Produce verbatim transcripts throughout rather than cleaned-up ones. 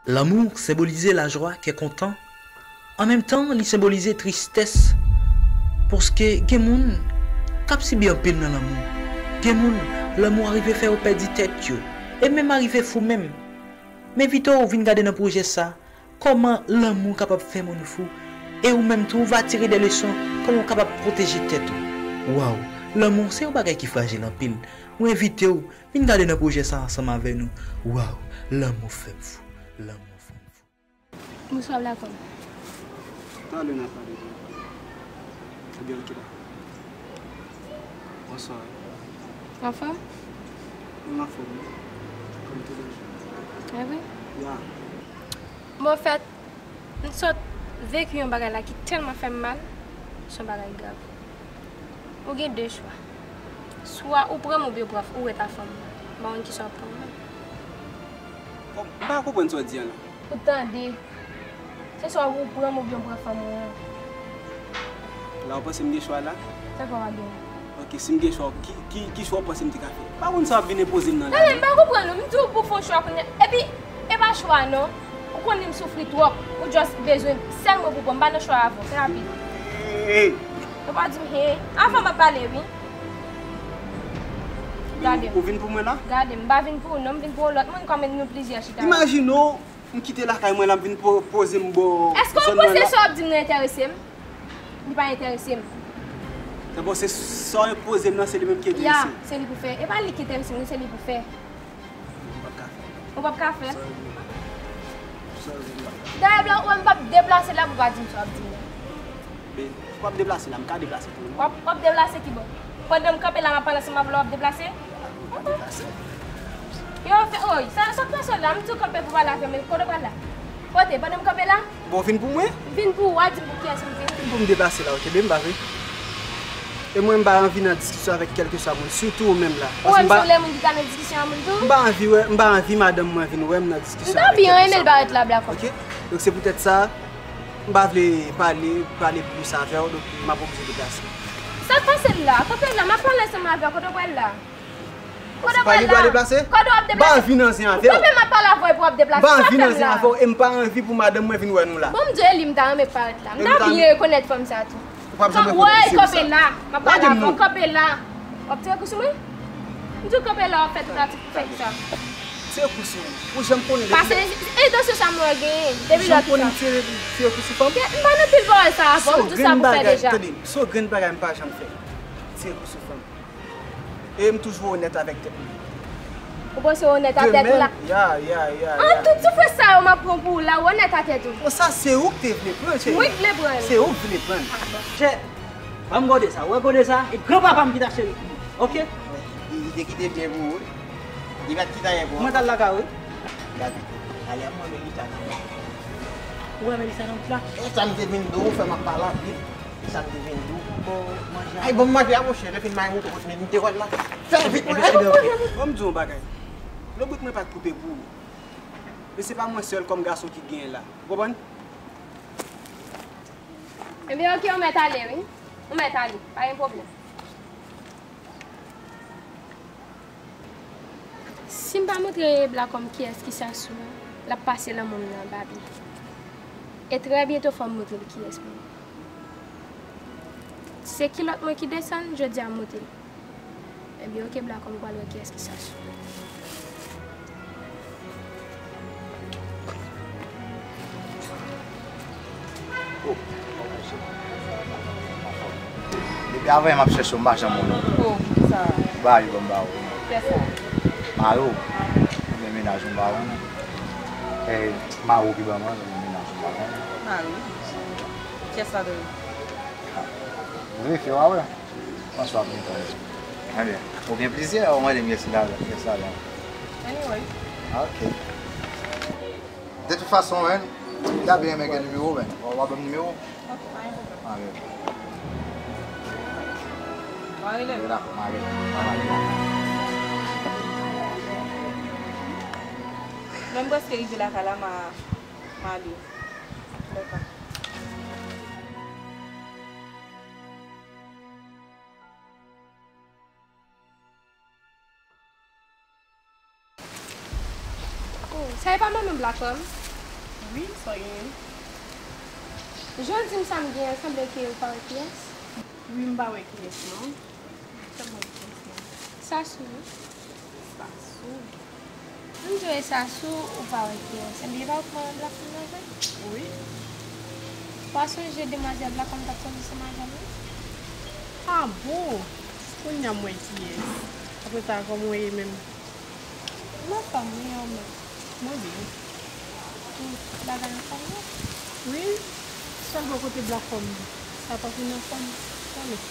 Lanmou senbolize lajwa, kè kontan. An menm tan, li senbolize tristès. Paske gen moun k ap sibi anpil nan lanmou. Gen moun, lanmou arive fè yo pèdi tèt yo. E menm arive fou menm. M envite w vin gade nan pwojè sa, kòman lanmou kapab fè moun fou. E ou menm tou, ou va tire de leson, kòman ou kapab pwoteje tèt ou. Waw, lanmou se yon bagay ki frajil anpil. Mwen envite w vin gade nan pwojè sa ansanm avè nou. Waw, lanmou fè m fou. Lanmou fè m fou. Bonswa, Blacom. Talè n a pale de. Ebyen, ok, dakò. Bonswa. Anfòm? Mwen anfòm, wi. Kòm toulejou. Ah wi? Ya. Bon, anfèt, m sot veki yon bagay la ki tèlman fè m mal, se yon bagay grav. Ou gen de chwa. Swa ou pran m oubyen ou pran, ou ret a fanm ou. M pa konn kisa w ap pran mwen. Bon, m pa konprann sa w di a la. Ou tande. Se swa ou pran m oubyen ou pran fanm ou an. La ou panse m gen chwa la? Sa fè w pa gen? Ok, si m gen chwa, ki, ki, ki chwa w panse m te ka fè? M pa konn sa w ap vin enpoze m nan la. Tande, m pa konprann ou. M di w pou w fè yon chwa kounye a. Epi, e pa chwa non. Ou konnen m soufri twòp. Ou just bezwen sèl mwen pou pran. M pa nan chwa avè w. Fè rapid. Hey! Ou pa di m hey. Anfòm, m ap pale, wi. Gade m. Ou vin pou mwen la? Gade m. M pa vin pou ou non. M vin pou yon lòt moun kòm nou plizyè chita la. Imajine w, m kite lakay mwen la, m vin po-, poze m bò zòn mwen la. Èske w panse sa w ap di m nan enterese m? Li pa enterese m. Dabò, se sa w enpoze m nan, se li menm ki enterese m. Ya, se li pou fè. E pa li ki enterese m, se li pou fè. M p ap ka fè. Ou p ap ka fè? Sorry. Sorry, m p ap ka fè. Dayè, blan, ou wè m p ap deplase la pou w pa di m sa w ap di m nan. Men, w ap deplase la, m ka deplase tou, non? W ap, w ap deplase ki bò? Pandan m kanpe la, m ap pale ansanm avè w, w ap deplase? M ap deplase. Yo, fè, oy, sa, sa k pase la? M di w kanpe pou pale avè m, kote w pral la? Kote, pandan m kanpe la? Bon, vin pou mwen? Vin pou ou, w a di m pou kiyès m vin. Vin pou m deplase la, ok, baby, m pa vle. E mwen, m pa anvi nan diskisyon avèk kèlkeswa moun, sitou ou menm la. Ou menm se ou lè moun ki ka nan diskisyon a moun tou? M pa anvi wè, m pa anvi madanm mwen vin wè m nan diskisyon avèk kèlkeswa moun. Tanpri, an renmen l parèt la, Blacom. Ok? Donk, se poutèt sa, m pa vle pale, pale plis avè w, donk m ap oblije deplase. Sa k pase l la? Kanpe la, m ap pale ansanm avè w, kote w pral la? Kote w pral la? Kote w ap deplase? M pa anvi nan zen avè w. Kanpe, m ap pale avè w epi w ap deplase. Sa w fè m la? M pa anvi nan zen avè w e m pa anvi pou madanm mwen vin wè nou la. Bon, m di w e li m ta renmen parèt la. M ta byen rekonèt fanm sa tou. Ou p ap janm rekonèt li, se pou sa. Kanpe la, m ap pale avè w, kanpe la. W ap tire kou sou mwen? M di w kanpe la, w ap fè tout atik pou fè kisa? Tire kou sou ou. Ou janm konnen depi lè. Pase, entansyon sa m wè w genyen depi lè. Ou janm konnen m tire, tire kou sou fanm? M pa nan pil pawòl sa avè w, m di w sa pou fè deja. Tande, se yon grenn bagay m pa janm fè. Tire kou sou fanm. E m toujou onèt avèk tèt mwen. Ou panse w onèt ak tèt ou la? Ya, ya, ya, ya. An tout soufrans sa yo m ap pran pou ou la, ou onèt ak tèt ou? Bon, sa se ou k te vle pran, cheri. Mwen k vle pran l. Se ou k vle pran l. Ah, bon. Chè, ban m gode sa. Ou wè gode sa? E granpapa m ki t achte l pou mwen. Ok? Li, li te kite byen pou ou, wi. Li pa t kite anyen pou ou. Mwen t al lakay ou, wi. Gade. Alè mwen, Melissa nan wout la. Ou wè Melissa nan wout la? E sa m te vin di w, fè m ap pale anpil. Sa m te vin di w. Ay, ban m manje a, monchè, lè fin may moute kot men m te wè l la. Fè vit, mwen. Ebyen, ebyen, ok. Ban m di w yon bagay. Lobrik mwen pa t koupe pou ou. Men se pa mwen sèl kòm gason ki genyen la. Ou konprann? Ebyen, ok, ou mèt ale, wi. Ou mèt ale. Pa gen pwoblèm. Si m pa montre Blacom kiyès ki Sasou, l ap pase lanmou m nan anba pye. E trè byento fò m montre l kiyès mwen. Se kilòt mwen ki desann, jodi a m montre l. Ebyen, ok, Blacom, m pral wè kiyès ki Sasou. Oh, depi avan yè m ap chèche w, m pa janm wè w non. Oh, poukisa? Ba yo ban m ba ou. Kiyès sa? Mari w. Oubyen mennaj ou, m pa wè non. Eh, mari w ki ban mwen, oubyen mennaj ou, m pa wè non. Mari w? Kiyès sa dwe? Vle fè w a wè. Franswa ap gen tan. Ebyen, ou gen plizyè, ou mande m kiyès la, kiyès la la. Anyway. Ok. De tout fason, man, m ta byen renmen gen nimewo w, man. W a ban m nimewo w? Ok, pa gen pwoblèm. Alright. Mwen rele. Dakò, mwen rele. Lè m prèske rive lakay la, m a, m ale. Dakò. Oh, sa e pa manman Blacom? Wi, sa w genyen? Jan w di m sa m genyen, sanble ke ou pa wè kiyès. Wi, m pa wè kiyès non. Sa m wè kiyès non. Sasou wi. Sasou. M di w e Sasou ou pa wè kiyès. Ebyen, e pa ou k manman Black Femme nan vre? Wi. Ou pa sonje demwazèl Black Femme t ap sòti ansanm avè l wi? A bon? Kounye a m wè kiyès. Apre sa, kòman w ye menm? M anfòm wi, e ou menm? Mwen byen. Tout bagay anfòm wi? Wi, sèlman kote Black Femme sa pa fin anfòm, konnen.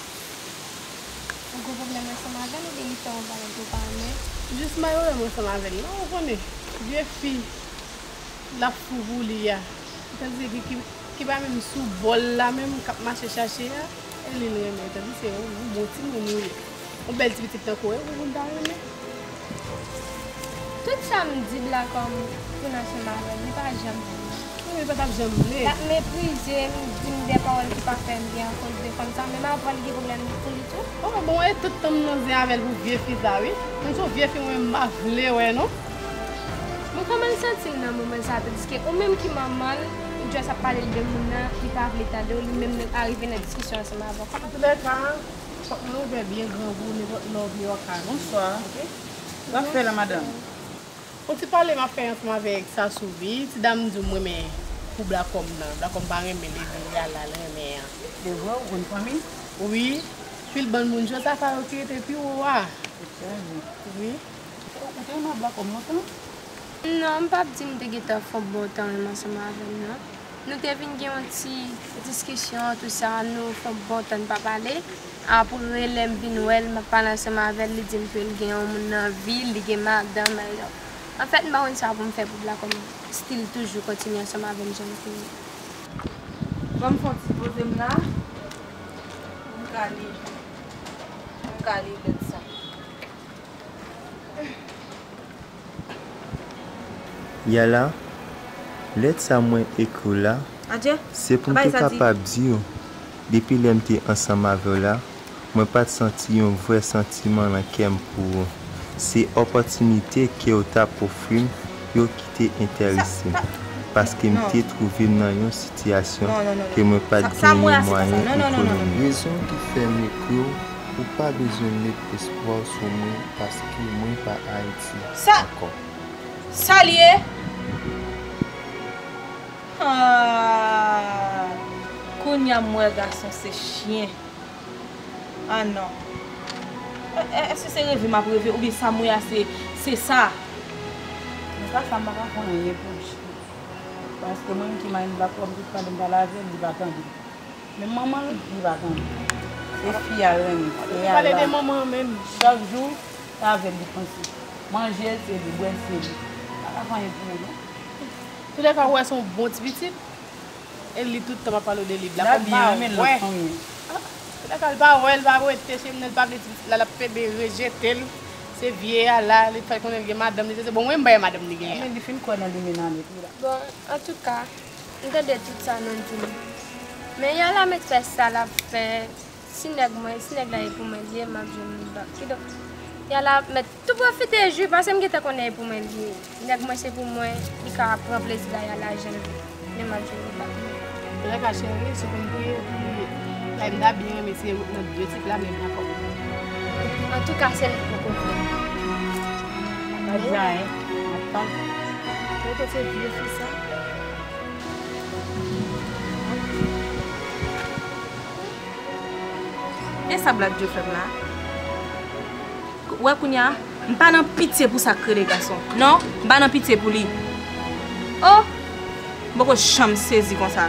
Ou gen pwoblèm ansanm avè l oubyen li fè yon bagay ke w pa renmen? Jis m pa gen pwoblèm ansanm avè l non, ou konnen. Vye fi l ap fou pou li a. Tandis ki, ki, ki pa menm sou bò l la menm k ap mache chache a, e li l renmen. Tandis se yon, yon bon timoun ou ye. Yon bèl ti pitit tankou w, e ou konn ta renmen. Tout sa m di Black Femme pou n ansanm avè l, li pa janm vle. Wi, li pa t ap janm vle. L ap meprize m, di m de pawòl ki pa fè m byen akoz de fanm sa, menm avè l gen pwoblèm pou li tou. Oh, bon, e tout tan m nan zen avè l pou vye fi sa, wi. Konn se yon vye fi mwen m pa vle wè, non. Bon, kòman l santi l nan moman sa, tandiske ou menm ki manman l, ou just ap pale l de moun nan, li pa vle tande w, li menm nan arive nan diskisyon ansanm avè w. Kòman Antouka, fòk nou ouvè byen gran pou nenpòt lè w vle w ka vini. Bonswa. Ok? W ap fè la, madanm? Yon ti pale m ap fè ansanm avèk Sasou wi. Ti dam di w m renmen pou Black Femme nan. Black Femme pa renmen li, li Yala l renmen an. Se vre, ou konn fanmi? Wi. Pil bann moun, jan sa fè yo ki rete pi wo a. Se trè byen. Wi. Ou te renmen Black Femme lontan? Non, m p ap di m te gentan fè yon bon tan renmen ansanm avè l, non. Nou te vin gen yon ti diskisyon, tou sa, nou fè yon bon tan n pa pale. Apre, lè m vin wè l, m ap pale ansanm avè l, li di m ke l gen yon moun nan vi l, li gen madanm, e, anfèt, m pa konn sa pou m fè pou Black Femme still toujou kontinye ansanm avè m jan l te ye. Ban m fè yon ti poze m la, pou m ka li, pou m ka li lèt sa. Yala, lèt sa mwen ekri w la, Adje, se pou m apa te e sa di? Kapab di w, depi lè m te ansanm avè w la, mwen pa t santi yon vrè santiman nan kè m pou ou. Se opòtinite ke w t ap ofri m yo ki te enterese m, paske m Non. Te twouve m nan yon sitiyasyon Non, non, non, non. Ke mwen pa t Sa, sa mwen genyen a, se pa sa. Mwayen Non, non, non, non, non. ekonomik. Rezon ki fè m ekri w, ou pa bezwen met espwa w sou mwen paske mwen pa Ayiti Sa- ankò. Sa l ye? Ah, kounye a m wè gason se chyen. Ah non. E- e- Èske se reve m ap reve oubyen sa m wè a se, se sa? Men sa, sa m pa ka fè anyen pou li. Paske mwen menm ki manyen Black Femme, tout pandan m pale avè l, li pa tande. Menm manman l, li pa tande. Se fi a l renmen, se Ou pale de Yala. Manman menm. Chak jou, se avè l li panse. Manje l, se li, bwè l, se li. Pa ka fè anyen pou li, non. Toulèka, ou wè se yon bon ti pitit. E li tout tan m ap pale w de li. L ap byen renmen l lòt fanmi. Toulèka, l pa wè, l pa rete chez li, l pa vle ti pitit la, l ap pede rejete l. Se vye a la, li fè konnen l gen madanm li, se bon, mwen m bay madanm li genyen. Men li fin kwè nan limena nèt wi la. Bon, antouka, m tande tout sa nou di m. Men Yala mèt fè sa l ap fè. Si nèg mwen, si nèg la e pou mwen li ye, m ap jwenn li bak. Kidonk, Yala mèt tou pwofite jwi, paske m gentan konnen e pou mwen li ye. Nèg mwen se pou mwen, li ka pran plezi la Yala jan l vle. Men m ap jwenn li bak. Toulèka cheri, si w konn ki, ki, la m ta byen renmen se wout nan de tip la, men m pa konn. Antouka, se li k poko vle. Pa di anyen, m ap tann. Mwen panse vye fi sa. E sa Black Joe fè m la? Wè kounye a, m pa nan pitye pou sa k rele gason. Non, m pa nan pitye pou li. Oh! M poko janm sezi konsa.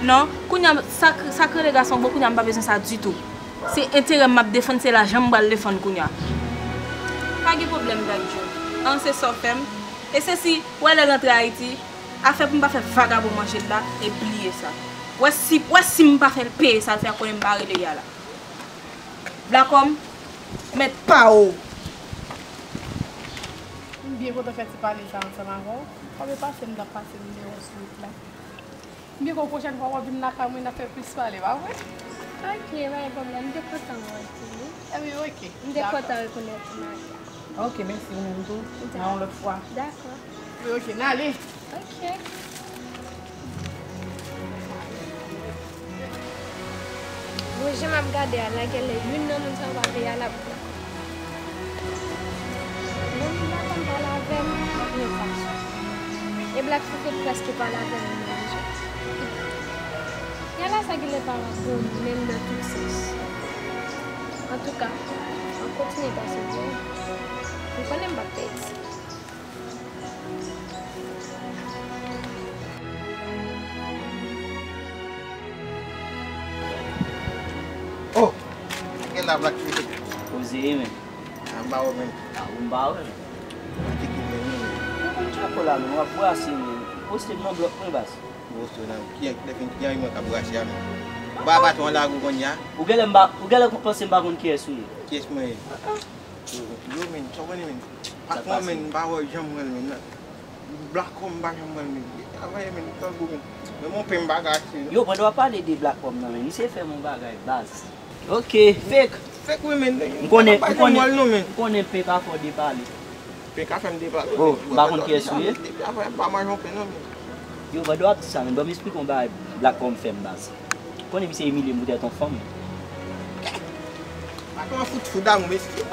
Non, kounye a, sa k, sa k rele gason, bon, kounye a m pa bezwen sa ditou. Se enterè m m ap defann, se lajan m pral defann kounye a. Pa gen pwoblèm, Black Joe. An, se sa w fè m. E se si, wè lè l antre Ayiti, afè pou m pa fè vagabon manje l la, e bliye sa. Wè si, wè si m pa fè l peye sa l fè a, konnen m pa rele Yala. Black Homme, mèt pa w. M byen kontan fè ti pale sa ansanm avè w. Kòm e pase m t ap pase nimewo w sou wout la. M byen kontan pwochèn fwa w ap vin lakay mwen, n ap fè plis pale, pa vre? Ok, pa gen pwoblèm. M te kontan wè w tou wi. Ebyen, ok. M te kontan rekonèt ou, Maria. Ok, mèsi ou menm tou. Nan yon lòt fwa. Dakò. Wi, ok, n ale. Ok. Bon, jan m ap gade a, la genlè youn nan moun sa yo pa vle al ap Black. Menm Black Homme pale avè m, m ap yon fason. E Black Foufou prèske pale avè m menm jan. Yala sa genlè pa bon menm nan tout sans. Antouka, m ap kontinye pase byen. M konnen m p ap pèdi. Oh! Gen la Black Philippe. Koze e men. Anba ou menm. A ou m pa wè men. Mwen te kou men men. Mwen konn tchako la men, w ap brase men. Poste m nan blòk mwen baz. Poste w nan ki lè fin ki anvi mwen ka brase a men. Ou pa patwon an lari w konnya. Ou genlè m pa, ou genlè panse m pa konn kiyès ou ye. Kiyès mwen ye? Yo men, sa w konnen men. Patwon men m pa wè janm wè l men. Black Homme m pa janm wè l men. Travayè men, m tankou men. Men mon pen m pa ka achte. Yo, pandan w ap pale de Black Homme nan men, misye fè m yon bagay baz. Ok, fake. Fake wi men. M konnen, Pa m janm wè konnen, l non men. M konnen pen ka fè w depale. Pen ka fè m depale. Oh, m pa konn kiyès ou ye. Depi apre m pa manje yon pen non men. Yo, pandan w ap di sa men, ban m esplike yon bagay Black Homme fè m baz. Konnen misye imilye m poutèt yon fanm. Patwon an fout fou damou mesye.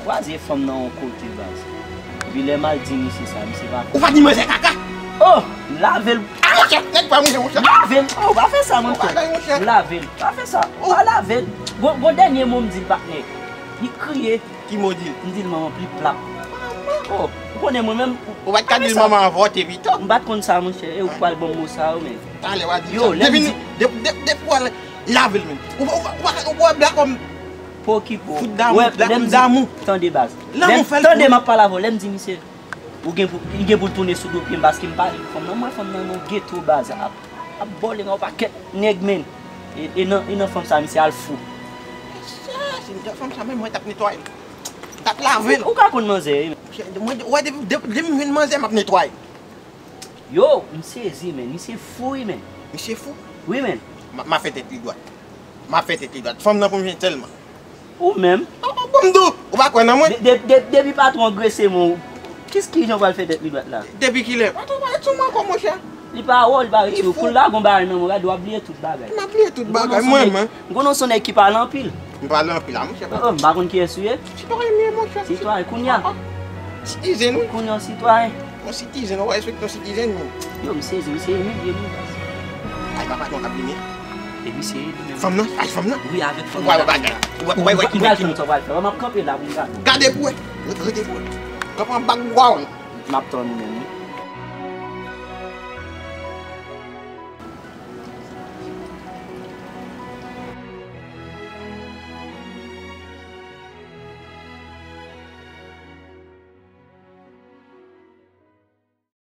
Kwaze fanm nan yon kote baz. Epi lè m al di misye sa, misye pa Ou pa di manzè kaka. Oh! M lave l. A monchè, nèg pa mouche monchè. M lave l. Oh, pa fè sa mwen Ou pa lave monchè. M lave l. Pa fè sa. Pa lave l. Gon, gon dènye mo m di l patnè. Li kriye. Ki mo di l? M di l manman pli plap. Oh, ou konnen mwen menm. Ou pa t ka di l manman an vòte pito. M pa t konn sa monchè. E ou pral ban m mo sa yo men. Talè w a di Yo, sa. lè m Depi di- depi depi depi w al lave l men. Ou ou ou ou wè Black Homme. Pa okipe w. Fout damou, Wè, Black lè m Homme di- damou. Tande baz. Lanmou Lè m- fè l Tande pou- m ap pale avè w. Lè m di misye. Ou gen pou, li gen pou l tounen sou do pye m paske m pale fanm nan. Mwen fanm nan nan ghetto baz ap, ap bòle nan yon pakèt nèg men. E, e nan, e nan fanm sa misye al fou. Si m te fanm sa menm mwen t ap netwaye l. M t ap lave l. Ou ka konn manzè wi. Mwen wè depi depi depi m jwenn manzè m ap netwaye l. Yo, m sezi men, misye fou wi men. Misye fou. Wi men. M a- m a fè tèt li dwat. M a fè tèt li dwat. Fanm nan pou m jwenn sèlman. Ou menm. Bon m di w, ou pa kwè nan mwen. De- de- de- Depi patwon an grese men w, kis ki jan w pral fè tèt li dwat la? Depi kilè? Patwon pa ret sou mwen ankò monchè. Li pa wè w, li pa ret sou w. Pou l lage yon bagay nan men w, gade w ap bliye tout bagay. M ap bliye tout bagay mwen menm. M konnen w se yon nèg ki pale anpil. M pale anpil a monchè. Oh, m pa konn kiyès ou ye. Sitwayen m ye monchè. Sitwayen, kounye a. Sitizen wi. Kounye a w sitwayen. Yon sitizen, ou pa respekte yon sitizen menm. Yo, m sezi, misye imilye m. Ay pa patwon k ap vini. E misye li menm. Fanm nan, ay fanm nan. Wi, avèk fanm Ou wè nan. bagay. Ou wè ou wè ki nèg ki. Sa w pral fè. M ap kanpe la pou m gade. Gade pou wè. Rete rete pou wè. Kanpe an background. M ap tann ou menm wi.